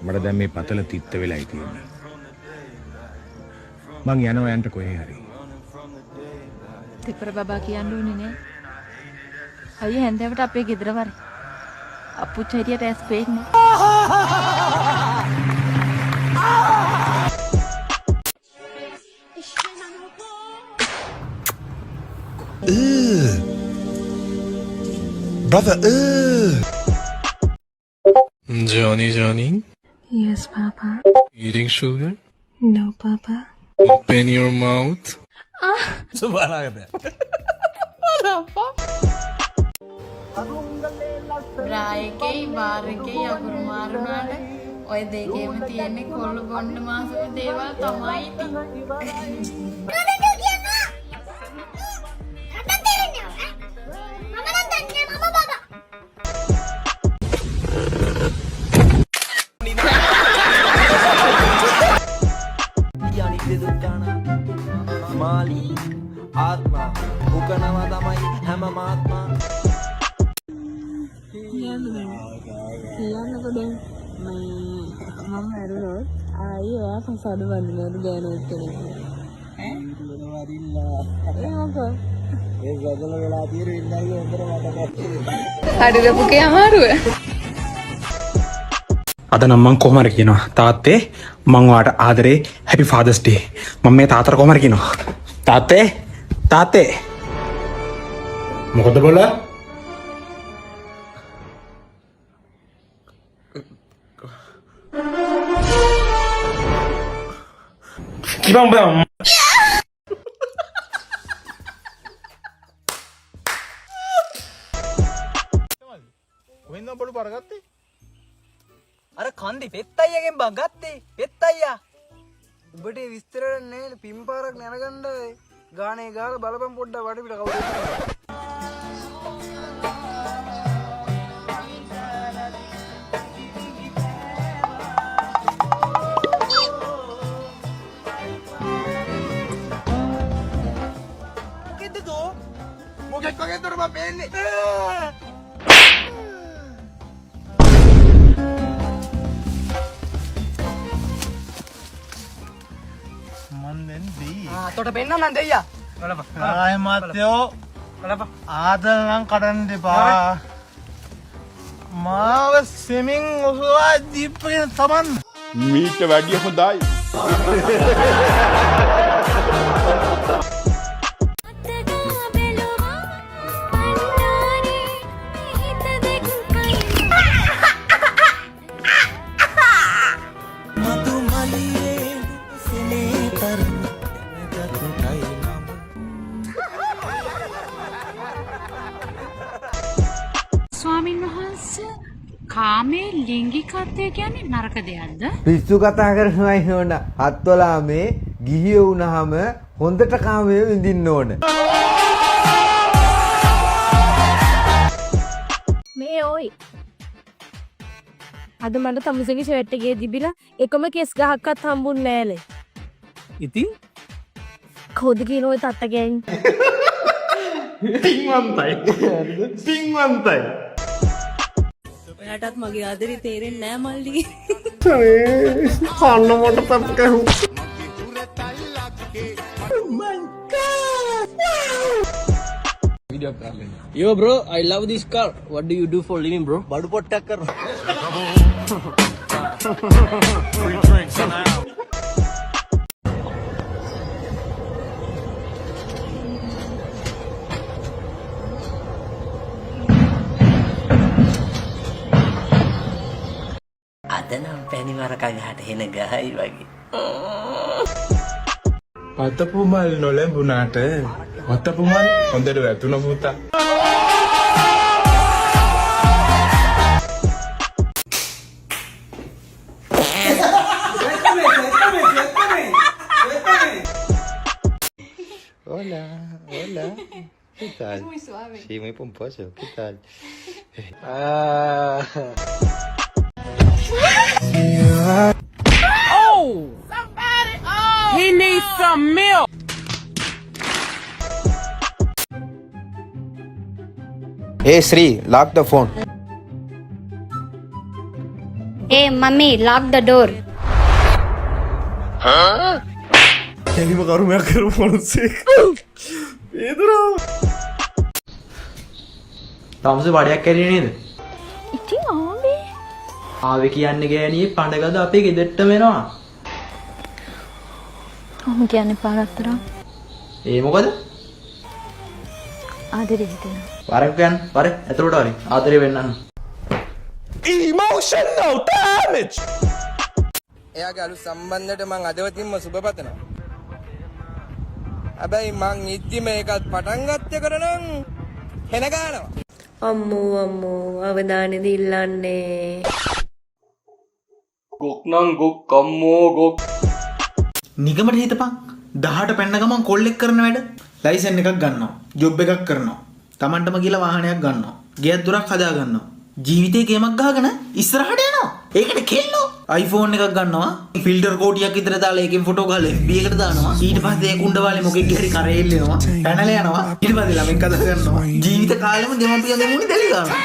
මට දැන් මේ පතල තිත්ත වෙලයි තියෙන්නේ. මං යනවා යන්න කොහේ හරි. තිපර බබා කියන්න ඕනේ නෑ. අයියා හැන්දෑවට අපේ ගෙදර වරේ. අප්පුච්ච හිටියට ඇස් පේන්නේ. Brother, Johnny, Johnny. Yes, Papa. Eating sugar? No, Papa. Open your mouth. Bra එකේ බාර් එකේ අකුරු මාරුනාට ඔය දෙකේම තියෙන්නේ කොළු බොන්න මාසෙ දේවල් තමයි ඉතින්. කියන්නකෝ දැන් මේ මම මැරුණොත් ආයේ ඔයා කසාද බඳිනවද ගෑනුවෙක් කෙනෙක්? ඈ? ඒ මොකෝ? හරිද පුකේ අමාරුව? අද නම් මං කොහොම හරි කියනවා තාත්තේ මං ඔයාට ආදරේ, හැපි ෆාදර්ස් ඩේ. මං මේ තාත්තට කොහොම හරි කියනවා තාත්තේ තාත්තේ. මොකද බොල? කිව්වම බෑ. කොහෙන්ද බඩු පාර ගත්තේ? අර කන්දි පෙත් අයියාගෙන් බං ගත්තේ. පෙත් අයියා. උඹට ඒ විස්තර නෑ, පින් පාරක් නැනගන්න ගානේ ගාලා බලපන් පොඩ්ඩක් වටපිට කවුද. මොකෙද්ද තෝ? මොකෙක් වගේ දොර මම පේන්නේ. මන් දැන් දෙයි. ආ තොට පෙන්නන්නම් දෙයියා. ආය මාත්‍යෝ, ආදල් නම් කඩන්න එපා. මාව සෙමින් ඔසවා ජීප් එකෙන් තමන්. මීට වැඩිය හොඳයි. ස්වාමින් වහන්සේ, කාමයේ ලිංගිකත්වය කියන්නේ නරක දෙයක්ද? පිස්සු කතා කරනවා නෝන. හත්වලාමේ ගිහියෝ වුණාම හොඳට කාමයේ විඳින්න ඕන. මේ ඔයි. අද මට තමුසේගේ ෂර්ට් එකේ තිබිලා එකම කෙස් ගහක්වත් හම්බුන්නේ නෑලේ. ඉතින් කවුද කියන ඔය තත්ත ගෑණි? පින්වන්තයි. පින්වන්තයි. ඔයාටත් මගේ ආදරේ තේරෙන්නේ නෑ මල්ලි. කන්න මොට පප් ගැහු. Yo bro, I love this car. What do you do for living, bro? බඩු පොට්ටක් කරනවා. Free drinks now. අද නම් පැණි මරක ගහට හෙන ගහයි වගේ. වතපු මල් නොලැබුණාට වතපු මල් හොඳට වැතුන පුතා. Hola, hola. ¿Qué tal? Muy suave. Sí, muy pomposo. ¿Qué tal? Ah. He needs some milk. Hey Sri, lock the phone. Hey mummy, lock the door. කැලිම කරුමයක් කරපු මිනිස්සෙක්. වේදනාව. තමුසේ වඩයක් කැරියේ නේද? ඉතින් ආවේ. ආවේ කියන්නේ ගෑණියේ පඬගද අපේ ගෙදරටම එනවා. ඔහොම කියන්න එපා රත්තරන්. ඒ මොකද? ආදරේ හිතෙනවා. වරක් කියන්න වර ඇතුළට වරේ ආදරේ වෙන්නන්න. Emotional damage. එයාගේ අලුත් සම්බන්ධයට මං අදවතින්ම සුබ පතනවා. හැබැයි මං ඉද්දිම ඒකත් පටන් ගත්තේ කරනම් හෙන ගන්නවා. අම්මෝ අම්මෝ, අවදානෙද ඉල්ලන්නේ. ගොක් නම් ගොක් අම්මෝ ගොක්. නිගමට හිතපන්, 18 පැන්න ගමන් කොල්ලෙක් කරන වැඩ. ලයිසන් එකක් ගන්නවා, ජොබ් එකක් කරනවා, තමන්ටම කියලා වාහනයක් ගන්නවා, ගෙයක් දොරක් හදා ගන්නවා, ජීවිතේ ගේමක් ගහගෙන ඉස්සරහට යනවා. ඒකට කෙල්ලෝ iPhone එකක් ගන්නවා, ෆිල්ටර් කෝටියක් විතර දාලා ඒකෙන් ෆොටෝ ගහලා FB එකට දානවා. ඊට පස්සේ ඒ කුණ්ඩ වාලේ මොකෙක් හරි කරේ එල්ලෙනවා, පැනලා යනවා. ඊට පස්සේ ළමෙක් හදා ගන්නවා. ජීවිත කාලෙම දෙමාපියන්ගේ මූණේ දැලි ගන්නවා.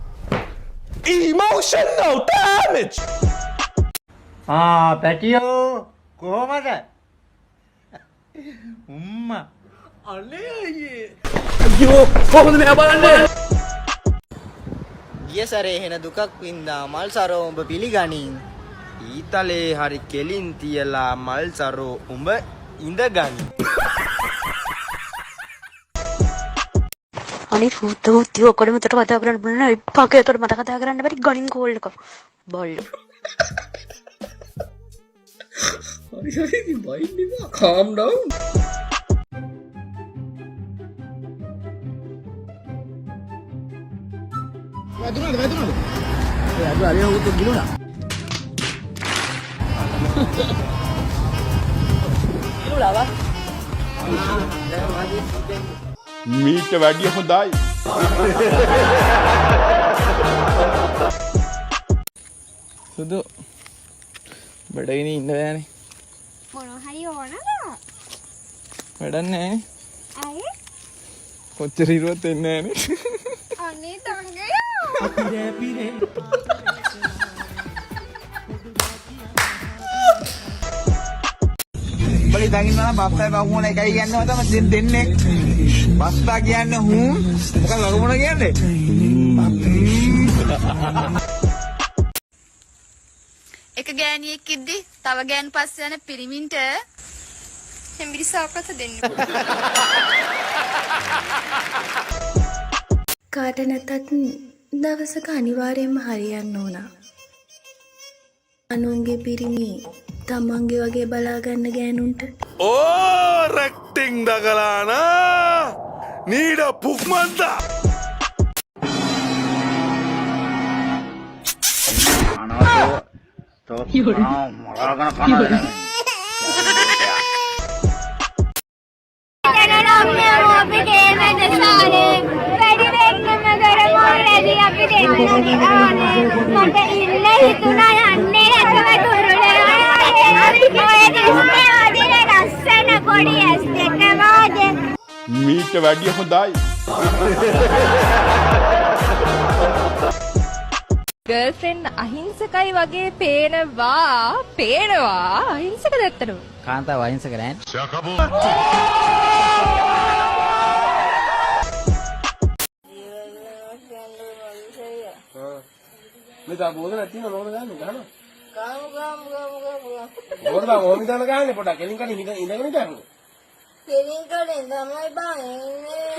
Emotional damage. ආ පැටියෝ කොහමද? උම්මා. අනේ අයියේ. අයියෝ කොහොමද මෙයා බලන්නේ? ගිය සැරේ හෙන දුකක් වින්දා මල් සරෝ උඹ පිළිගනින්. ඊතලේ හරි කෙලින් තියලා මල් සරෝ උඹ ඉඳගනි. අනේ රූත හුත්ති ඔක්කොම උතට කතා කරන්න බලන එපා කියලා. උතට මට කතා කරන්න බැරි ගණින් කෝල් එක. බල්ලෝ. හරි හරි ඉතින් බයින්න එපා. Calm down. වැදුනද වැදුනද? ඒ අද අලිය උතු ගිලුණා. ගිලුණා වා. මීට වැඩිය හොඳයි. සුදු බඩගිනි ඉන්න බෑනේ. මොනවා හරි ඕනද? වැඩක් නෑනේ. ඇයි? කොච්චර හිරුවත් එන්නේ නෑනේ. අනේ තංගයා. උඹලා ඉතින් ඉන්නවා නම් බස්සයි වගුණ එකයි කියනවා තමයි දෙන්නේ. බස්සා කියන්නේ හුම්, මොකද වගුණ කියන්නේ? එක ගෑණියෙක් ඉද්දි තව ගෑනු පස්සේ යන පිරිමින්ට හෙම්බිරිසාවක් දෙන්න. කාට නැතත් දවසක අනිවාර්යයෙන්ම හරියන්න ඕන. අනුන්ගේ පිරිමි තමන්ගේ වගේ බලාගන්න ගෑනුන්ට. ඕ රැක්ටිං දකලා නීඩ පුක්මන්තා. අපි ගේමද සාරේ වැඩි වෙන්නම කරමු රැලි අපි දෙන්නගේ ආනේ. මට ඉන්න හිතුණා යන්නේ නැතුව තුරුල. ඔය දිස්නේ වදින ලස්සන පොඩි ඇස් දෙක වාගේ. මීට වැඩිය හොඳයි. ගර්ල්ෆ්‍රෙන්ඩ් අහිංසකයි වගේ පේනවා පේනවා. අහිංසකද ඇත්තටම? කාන්තාව අහිංසක නෑනේ. මේ තා බෝධ නැති නෝ නෝන දාන්නේ ගහනවා. ගාමු ගාමු ගාමු ගාමු. ඕක තා ඕමි දාන ගහන්නේ පොඩක් කෙලින් කඩේ ඉඳගෙන හිටන්නේ. කෙලින් කඩෙන් තමයි බං ඉන්නේ.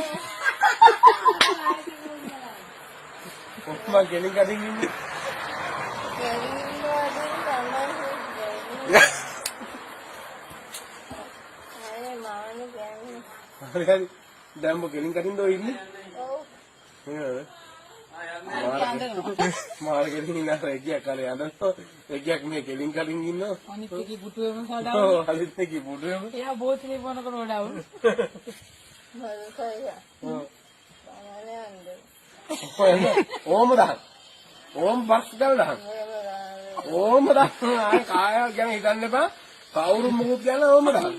කොහොම කෙලින් කඩෙන් ඉන්නේ? කෙලින් කඩෙන් තමයි ඉන්නේ. අනේ මානේ කියන්නේ. හරි හරි. දැන් ඔබ කෙලින් කඩින්ද ඔය ඉන්නේ? ඔව්. නේද? මාර කෙලින් ඉන්න අර එගියක් අර යනවා. එගියක් මේ කෙලින් කඩින් ඉන්නවා. අනිත් එකේ පුටුවෙම සඩවුන්. ඔව් අනිත් එකේ පුටුවෙම. එයා බෝතලේ බොනකොට ඩවුන්. මල්කయ్య. ඔව්. බලන්න යන්න. ඕම දහන්. ඕම බස් ගාලා දහන්. ඕම දහන්. ආයේ කාය ගැන හිතන්න එපා. කවුරු මොකුත් කියන ඕම දහන්.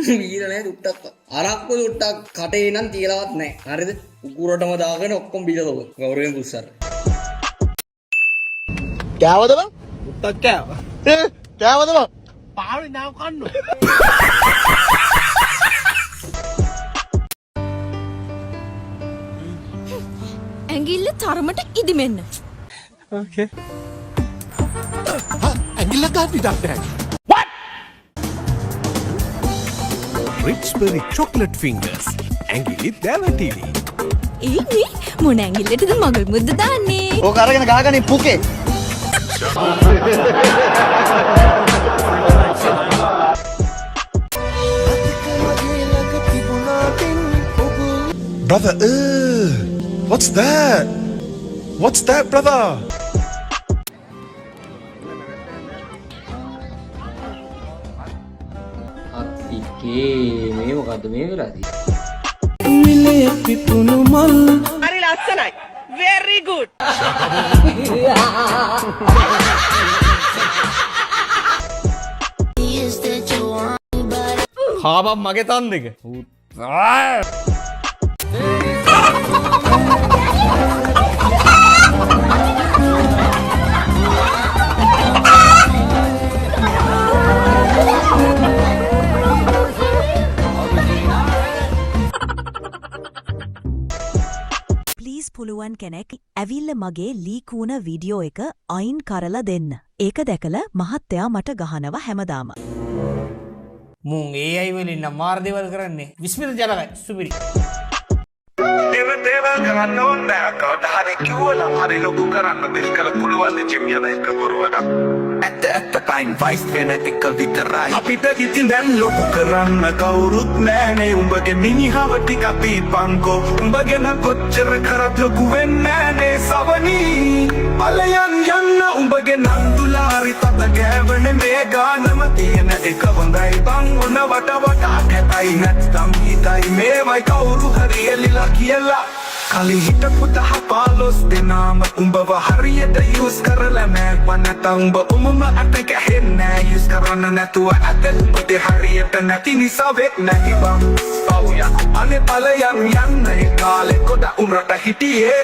බීලා නෑ චුට්ටක්. අරක්කු චුට්ටක් කටේ නම් තියලවත් නෑ. හරිද? උකුරටම දාගෙන ඔක්කොම බීලා තෝග. ගෞරවයෙන් කුස්සර. කෑවද බං? චුට්ටක් කෑවා. ඒ කෑවද බං? පාවලි නාව කන්න. ඇඟිල්ල තරමට ඉදිමෙන්න. ඕකේ. ඇඟිල්ල ගන්න ඉඩක් නැහැ. රිච්බරි චොක්ලට් ෆිංගර්ස් ඇඟිලි දැවටිලි. ඒ මේ මොන ඇඟිල්ලටද මගුල් මුද්ද දාන්නේ? ඕක අරගෙන ගහගනින් පුකේ. Brother, what's that? What's that, brother? අත්තිකේ මේ මොකද්ද මේ වෙලා තියෙන්නේ? හරි ලස්සනයි. Very good. කාපම් මගේ තන් දෙක. ප්ලීස් පුළුවන් කෙනෙක් ඇවිල්ල මගේ ලීක් වුණ වීඩියෝ එක අයින් කරලා දෙන්න. ඒක දැකලා මහත්තයා මට ගහනවා හැමදාම. මුන් AI වලින් නම් මාර දේවල් කරන්නේ. විස්මිත ජනකයි සුපිරි. දෙව දේවල් කරන්න ඕනේ නෑ. කවදා හරි කිව්වනම් හරි ලොකු කරන්න දෙස් කළ පුළුවන් ජිම් යන එක බොරුවට. ඇත්ත ඇත්ත පයින් වයිස් වෙන එක විතරයි. අපිට ඉතින් දැන් ලොකු කරන්න කවුරුත් නෑනේ. උඹගේ මිනිහව ටිකක් පීපන්කෝ. උඹ ගැන කොච්චර කරත් ලොකු වෙන්නේ නෑනේ සවනී. ඵලයන් යන්න උඹගේ නන්දුලාරි තත ගෑවනේ මේ ගානම තියෙන එක හොඳයි බං. ඔන වට වටා කැතයි නැත්තම් හිතයි මේවයි කවුරු හරි එලිලා කියලා. කලින් හිටපු 10 15 දෙනාම උඹව හරියට යූස් කරලා නෑ. නැත්තම් උඹ උඹම අත ගැහෙන්නේ නෑ. යූස් කරන්න නැතුව ඇත උඹට හරියට නැති නිසා වෙත් නැති බං. පව් යකෝ අනේ ඵලයන් යන්න ඒ කාලේ ගොඩ උඹට හිටියේ.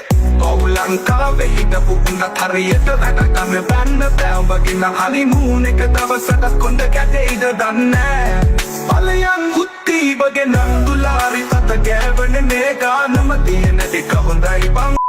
ඔව් ලංකාවේ හිටපු උන්ටත් හරියට වැඩ ගන්න බැන්න බෑ. උඹගේ නම් හනිමූන් එක දවසටත් කොණ්ඩ කැටෙයිද දන්නේ. ඵලයන් උත්තිබගේ නන්දුලාරි තත ගෑවනේ මේ ගානම තියෙන එක හොඳයි බං.